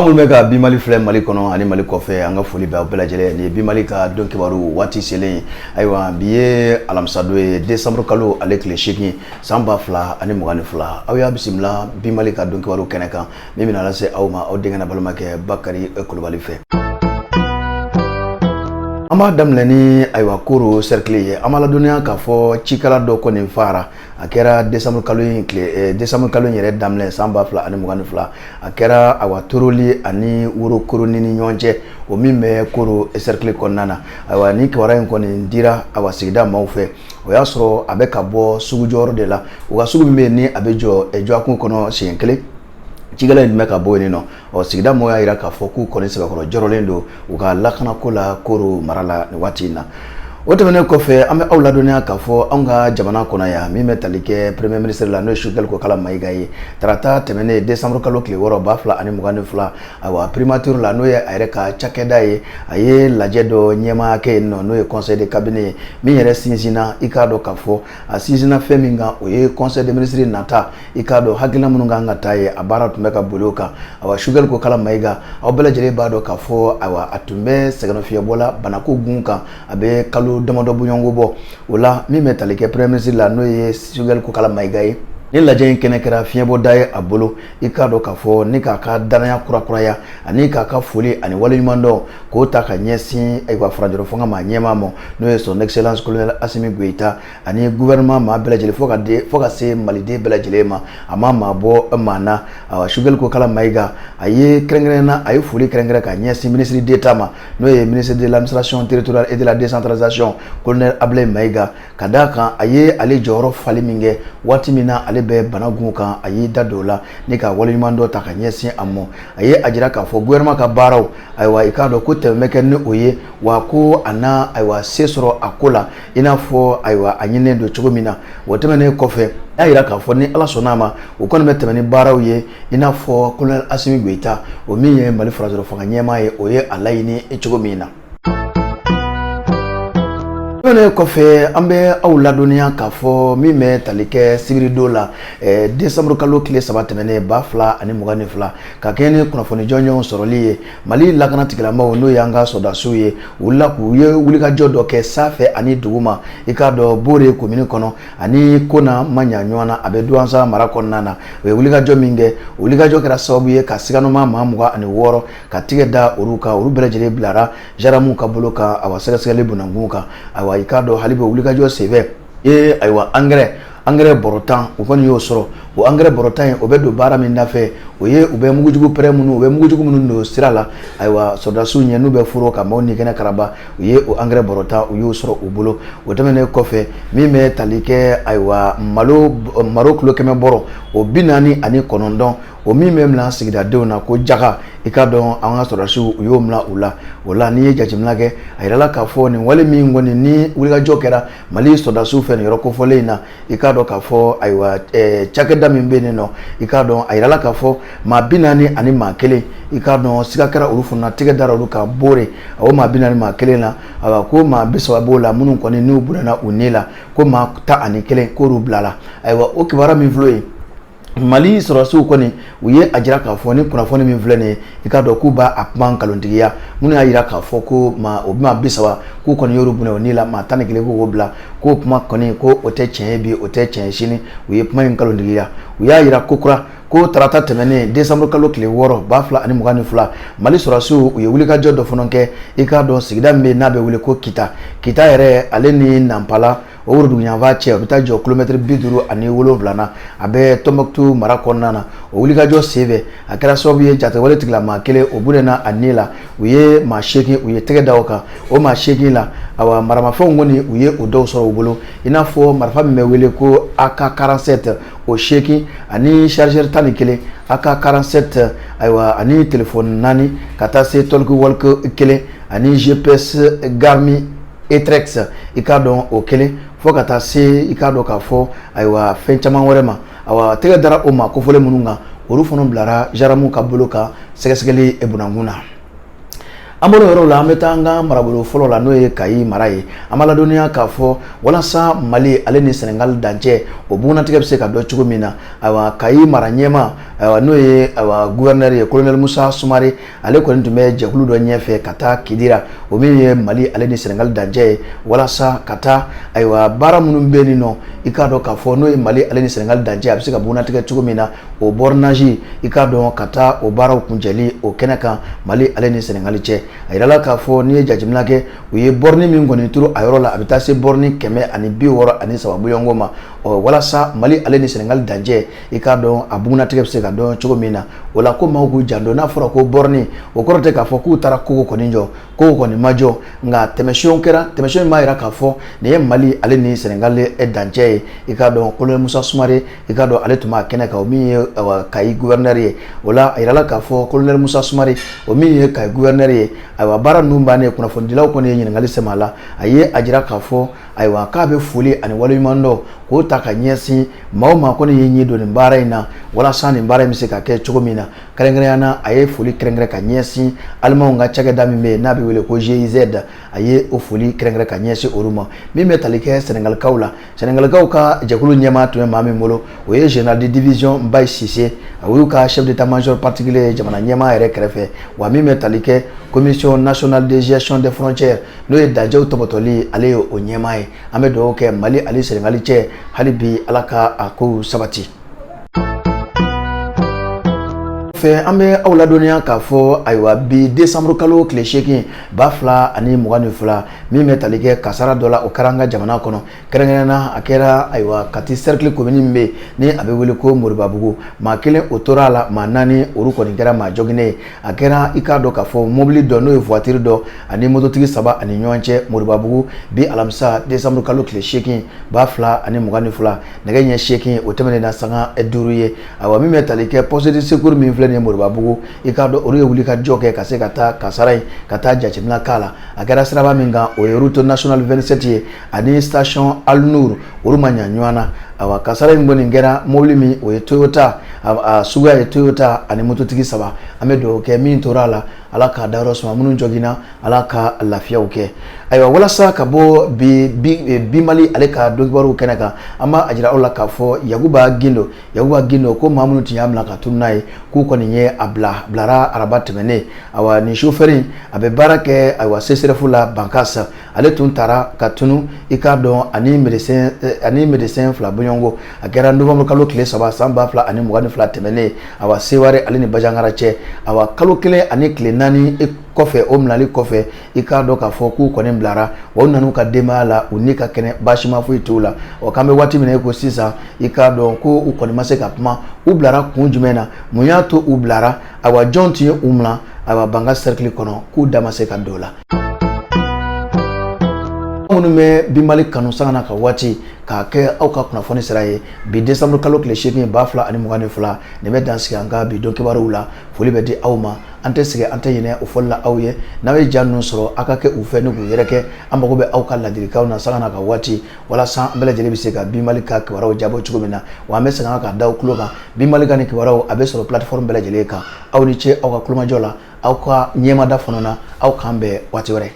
Aw minnu bɛ ka Bi Mali filɛ Mali kɔnɔ ani Mali kɔfɛ, an ka foli bɛ aw bɛɛ lajɛlen. Nin ye Bi Mali ka don kibaru waati selen ye. Ayiwa, bi ye alamisadon ye, décembre kalo ale tile 8, san 2022. Aw y'a bisimila Bi Mali ka don kibaru kɛnɛ kan, min bɛna lase aw ma aw denkɛ n'a balimakɛ Bakari Kulubali fɛ. An b'a daminɛ ni ayiwa Koro cercle ye. An b'a ladɔnniya k'a fɔ cikɛla dɔ kɔni fara. A kɛra décembre kalo in tile, décembre kalo in yɛrɛ daminɛ, san 2022. A kɛra awa Toroli ani Worokoroni ni ɲɔgɔn cɛ, o min bɛ Koro cercle kɔnɔna na. Ayiwa, ni kibaruya in kɔni dira awa sigida maaw fɛ, o y'a sɔrɔ a bɛ ka bɔ sugujɔyɔrɔ de la. U ka sugu min bɛ yen ni a bɛ jɔ dɔgɔkun kɔnɔ siɲɛ kelen, cikɛla in tun bɛ ka bɔ yen nɔ. Ɔ, sigida mɔgɔw y'a jira k'a fɔ k'u kɔni sɛbɛkɔrɔ jɔrɔlen don u ka lakanako la Koro mara la nin waati in na. O tɛmɛnen kɔfɛ, an bɛ aw ladɔnniya k'a fɔ anw ka jamana kɔnɔ yan, min bɛ tali kɛ premier ministre la, n'o ye Choguel Kokala Mayiga ye, tarata tɛmɛnen, décembre kalo tile 6, 2022, ayiwa primature la, n'o ye a yɛrɛ ka cakɛda ye, a ye lajɛ dɔ ɲɛmaaya kɛ yen nɔ, n'o ye conseil de cabinet ye, min yɛrɛ sinsinna, i k'a dɔn k'a fɔ a sinsinna fɛn min kan, o ye conseil des ministres nata, i k'a dɔn hakilina minnu kan ka taa ye, a baara tun bɛ ka boli o kan. Ayiwa, Choguel Kokala Mayiga, aw bɛɛ lajɛlen b'a dɔn k'a fɔ ayiwa a tun bɛ sɛgɛnnafiɲɛbɔ la banako gun kan, a bɛ kalo damadɔ bɔɲɔgɔnko bɔ. O la, min bɛ tali kɛ premier ministre la, n'o ye Choguel Kokala Mayiga ye, ni lajɛ in kɛnɛ kɛra fiɲɛbɔda ye a bolo, i k'a dɔn k'a fɔ ni k'a ka danaya kurakuraya ani k'a ka foli ani waleɲumandɔn k'o ta ka ɲɛsin ayiwa furancɛrɔ fanga maa ɲɛmaa ma, n'o ye Son Excellence Colonel Assimi Goïta, ani gouvernement maa bɛɛ lajɛlen, fo ka se maliden bɛɛ lajɛlen ma, a ma maa bɔ maa na. Ayiwa, Choguel Kokala Mayiga, a ye kɛrɛnkɛrɛnnenya, a ye foli kɛrɛnkɛrɛn ka ɲɛsin ministre d'État ma, n'o ye ministre de l'Administration territoriale et de la Décentralisation, Colonel Ablaye Mayiga, ka d'a kan a ye ale jɔyɔrɔ fali min kɛ waati min na ale bɛ bana gun kan. A y'i da don o la ni ka waleɲuman dɔ ta ka ɲɛsin a ma. A ye a jira k'a fɔ gouvernement ka baaraw, ayiwa, i k'a dɔn ko tɛmɛ bɛ kɛ ni o ye, wa ko a na ayiwa se sɔrɔ a ko la, i n'a fɔ ayiwa a ɲininen don cogo min na. O tɛmɛnen kɔfɛ, a y'a jira k'a fɔ ni Ala sɔnna a ma, o kɔni bɛ tɛmɛ ni baaraw ye, i n'a fɔ Colonel Assimi Goïta, o min ye Mali furancɛrɔ fanga ɲɛmaa ye, o ye a laɲini cogo min na. Tɛmɛnen kɔfɛ, an bɛ aw ladɔnniya k'a fɔ min bɛ tali kɛ sibiridon la, décembre kalo tile 3 tɛmɛnen, 2022, ka kɛɲɛ ni kunnafoni jɔnjɔnw sɔrɔli ye, Mali lakana tigilamɔgɔw, n'o y'an ka sɔrɔdasiw ye, wulila k'u ye wulikajɔ dɔ kɛ sanfɛ ani duguma, i k'a dɔn Bore komini kɔnɔ ani Kona ma ɲa ɲɔgɔn na, a bɛ Douentza mara kɔnɔna na. U ye wulikajɔ min kɛ, wulikajɔ kɛra sababu ye ka siganoma maa 26 ka tigɛ da olu kan. Olu bɛɛ lajɛlen bilara gendarmew ka bolo kan, awa sɛgɛsɛgɛli bunakun kan. Ayiwa, i k'a dɔn hali bi wulikajɔ senfɛ ye, ayiwa, engrais bɔrɔ 10, u kɔni y'o sɔrɔ. O engrais bɔrɔ 10 in, o bɛ don baara min nafɛ, o ye u bɛ mugujugu pɛrɛn minnu, u bɛ mugujugu minnu don sira la, ayiwa sɔrɔdasiw ɲɛ n'u bɛ foro ka maaw ni kɛnɛ karaba, u ye o engrais bɔrɔ 10, u y'o sɔrɔ u bolo. O tɛmɛnen kɔfɛ, min bɛ tali kɛ ayiwa malo kilo 100 bɔrɔ o 49, o min bɛ bila sigidadenw na ko jaga, i k'a dɔn an ka sɔrɔdasiw, u y'o bila u la. O la, n'i ye jateminɛ kɛ, a yirala k'a fɔ nin wale min kɔni ni wulikajɔ kɛra Mali sɔrɔdasiw fɛ nin yɔrɔ kofɔlen in na, i k'a dɔn k'a fɔ ayiwa cakɛda min bɛ yen nɔ, i k'a dɔn a yirala k'a fɔ maa 41, i k'a dɔn siga kɛra olu fana na, tigɛ dara olu kan Bore. O maa 41 na, ayiwa, ko maa 30 b'o la minnu kɔni n'u bɔnɛna u ni la, ko maa 11 k'olu bilala. Ayiwa, o kibaruya min filɛ ye, Mali sɔrɔdasiw kɔni, u ye a jira k'a fɔ ni kunnafoni min filɛ nin ye, i k'a dɔn k'u b'a a kuma nkalontigiya. Minnu y'a jira k'a fɔ ko maa o maa 30 k'u kɔni y'olu bɔnɛ o ni la, maa 11 k'o bila, k'o kuma kɔni ko o tɛ tiɲɛ ye bi, o tɛ tiɲɛ ye sini. U ye kuma in nkalontigiya. U y'a jira ko kura ko tarata tɛmɛnen, décembre kalo tile 6, 2022, Mali sɔrɔdasiw, u ye wulikajɔ dɔ fana kɛ, i k'a dɔn sigida min bɛ yen n'a bɛ wele ko Kita, Kita yɛrɛ ale ni Nanpala o woroduguyanfan cɛ, o bɛ taa jɔ kilomɛtiri 57 na, a bɛ Tɔnbɔkutu mara kɔnɔna na. O wulikajɔ senfɛ, a kɛra sababu ye jatigɛwale tigilamaa kelen, o bɔnɛna a ni la. U ye maa 8, u ye tɛgɛ da o kan. O maa 8 la, awa maramafɛnw kɔni, u ye o dɔw sɔrɔ u bolo, i n'a fɔ marifa min bɛ wele ko AK47, o 8, ani chargeur 11 AK47, ayiwa, ani telefɔni 4, ka taa se talkie-walkie 1, ani GPS Garmin Etrex, i k'a dɔn o 1, fo ka taa se, i k'a dɔn k'a fɔ ayiwa fɛn caman wɛrɛ ma. Ayiwa, tɛgɛ dara o ma kofɔlen minnu kan, olu fana bilara gendarmew ka bolo kan sɛgɛsɛgɛli bunakun na. An bɔra yɔrɔ la, an bɛ taa an ka marabolo fɔlɔ la, n'o ye Kayi mara ye. An b'a ladɔnniya k'a fɔ walasa Mali ale ni Senegal dancɛ o bugunnatigɛ bɛ se ka dɔn cogo min na, ayiwa, Kayi mara ɲɛmaa, Ayiwa, n'o ye ayiwa gouverneur ye, colonel Musa Sumare, ale kɔni tun bɛ jɛkulu dɔ ɲɛfɛ ka taa Kidira, o min ye Mali ale ni Senegal dancɛ ye, walasa ka taa ayiwa baara minnu bɛ yen nɔ, i k'a dɔn k'a fɔ n'o ye Mali ale ni Senegal dancɛ, a bɛ se ka bugunnatigɛ cogo min na, o bornage, i k'a dɔn ka taa o baaraw kuncɛli o kɛnɛ kan Mali ale ni Senegal cɛ. A yirala k'a fɔ n'i ye jateminɛ kɛ, u ye borne min kɔni turu a yɔrɔ la, a bɛ taa se borne 163 bɔɲɔgɔnko ma. Ɔ walasa Mali ale ni Senegal dancɛ, i k'a dɔn a bugunnatigɛ bɛ se ka dɔn cogo min na. O la ko maaw k'u janto, n'a fɔra ko borne, o kɔrɔ tɛ k'a fɔ k'u taara kogo kɔni jɔ, kogo kɔni ma jɔ, nka tɛmɛsiyɔn kɛra, tɛmɛsiyɔn b'a jira k'a fɔ nin ye Mali ale ni Senegal dancɛ ye. I k'a dɔn colonel Musa Sumare, i k'a dɔn ale tun b'a kɛnɛ kan, o min ye Kayi gouverneur ye. O la a yirala k'a fɔ colonel Musa Sumare, o min ye Kayi gouverneur ye, ayiwa baara ninnu bannen, kunnafonidilaw kɔni ye ɲininkali sɛmɛ a la. A ye a jira k'a fɔ ayiwa k'a bɛ foli ani waleɲumandɔn k'o ta ka ɲɛsin maa o maa kɔni ye ɲi don nin baara in na, walasa nin baara in bɛ se ka kɛ cogo min na. Kɛrɛnkɛrɛnya na, a ye foli kɛrɛnkɛrɛn ka ɲɛsin alimanw ka cakɛda min bɛ yen n'a bɛ wele ko GIZ, a ye o foli kɛrɛnkɛrɛn ka ɲɛsin olu ma. Min bɛ tali kɛ Sɛnɛgalikaw la, Sɛnɛgalikaw ka jɛkulu ɲɛmaa tun bɛ maa min bolo, o ye général de division Mbaye Cissé, o y'u ka chef d'état-major particulier ye jamana ɲɛmaa yɛrɛ kɛrɛfɛ. Wa min bɛ tali kɛ commission nationale de gestion des frontières, n'o ye dancɛw tɔpɔtɔli, ale ye o ɲɛmaa ye. An bɛ dugawu kɛ Mali ani Sɛnɛgali cɛ hali bi, Ala ka a kow sabati. Fɛ an bɛ aw ladɔnniya k'a fɔ ayiwa bi décembre kalo tile 8 2022, min bɛ tali kɛ kasara dɔ la, o kɛra an ka jamana kɔnɔ. Kɛrɛnkɛrɛnnenya na, a kɛra ayiwa Kati cercle commune min bɛ yen ni a bɛ wele ko Moribabugu, maa kelen o tora a la, maa naani olu kɔni kɛra maa joginnen ye. A kɛra, i k'a dɔn k'a fɔ mobili dɔ, n'o ye voiture dɔ, ani mototigi saba ani ɲɔgɔn cɛ Moribabugu bi alamisa décembre kalo tile 8 2022, nɛgɛ ɲɛ 8 o tɛmɛnen na sanga 5 ye. Ayiwa, min bɛ tali kɛ poste de secours min filɛ nin ye Moribabugu, i k'a dɔn olu ye wuli ka jɔ kɛ ka se ka taa kasara in ka taa jateminɛ k'a la. A kɛra siraba min kan, o ye route nationale 27 ye ani station Al-Nour, olu ma ɲa ɲɔgɔn na. Ayiwa, kasara in kɔni kɛra mobili min, o ye Toyota, a suguya ye Toyota, ani mototigi saba. An bɛ dugawu kɛ min tora a la, Ala k'a dayɔrɔ suma, minnu joginna, Ala ka lafiyaw kɛ. Ayiwa, walasa ka bɔ bi bi Mali ale ka donkibaru kɛnɛ kan, an b'a jira aw la k'a fɔ Yakuba Gindo, Yakuba Gindo, ko maa minnu tun y'a bila ka tunun n'a ye, k'u kɔni ye a bila bilara araba tɛmɛnen. Ayiwa, nin chauffeur in, a bɛ baara kɛ ayiwa CSRéf la Bankas, ale tun taara ka tunu, i k'a dɔn ani médecin fila bɔɲɔgɔnko. A kɛra novembre kalo tile 3 san 2022 tɛmɛnen, ayiwa Seware ale ni Bandiagara cɛ. Ayiwa, kalo 1 ani tile 4 kɔfɛ, o minɛli kɔfɛ, i k'a dɔn k'a fɔ k'u kɔni bilara wa, u nan'u ka denbaya la, u ni ka kɛnɛ, baasima foyi t'u la. Ɔ k'an bɛ waati min na i ko sisan, i k'a dɔn ko u kɔni ma se ka kuma, u bilara kun jumɛn na, mun y'a to u bilara, ayiwa jɔn tun ye u minɛ, ayiwa Bankas cercle kɔnɔ, k'u da ma se ka don o la. Minnu bɛ bi Mali kanu sanga n'a ka waati k'a kɛ aw ka kunnafoni sira ye, bi décembre kalo tile 8 2022, nin bɛ dan sigi an ka bi don kibaruw la. Foli bɛ di aw ma, an tɛ sɛgɛn, an tɛ ɲinɛ o fɔli la aw ye. N'aw ye ja ninnu sɔrɔ, aw ka kɛ u fɛ ni k'u yɛrɛ kɛ. An mago bɛ aw ka ladilikanw na sanga n'a ka waati, walasa an bɛɛ lajɛlen bɛ se ka bi Mali ka kibaruyaw jabɔ cogo min na. Wa an bɛ segin ka da aw tulo kan, bi Mali ka nin kibaruyaw a bɛ sɔrɔ plateforme bɛɛ lajɛlen kan. Aw ni ce aw ka kulomajɔ la, aw ka ɲɛmada fana na. Aw k'an bɛn waati wɛrɛ.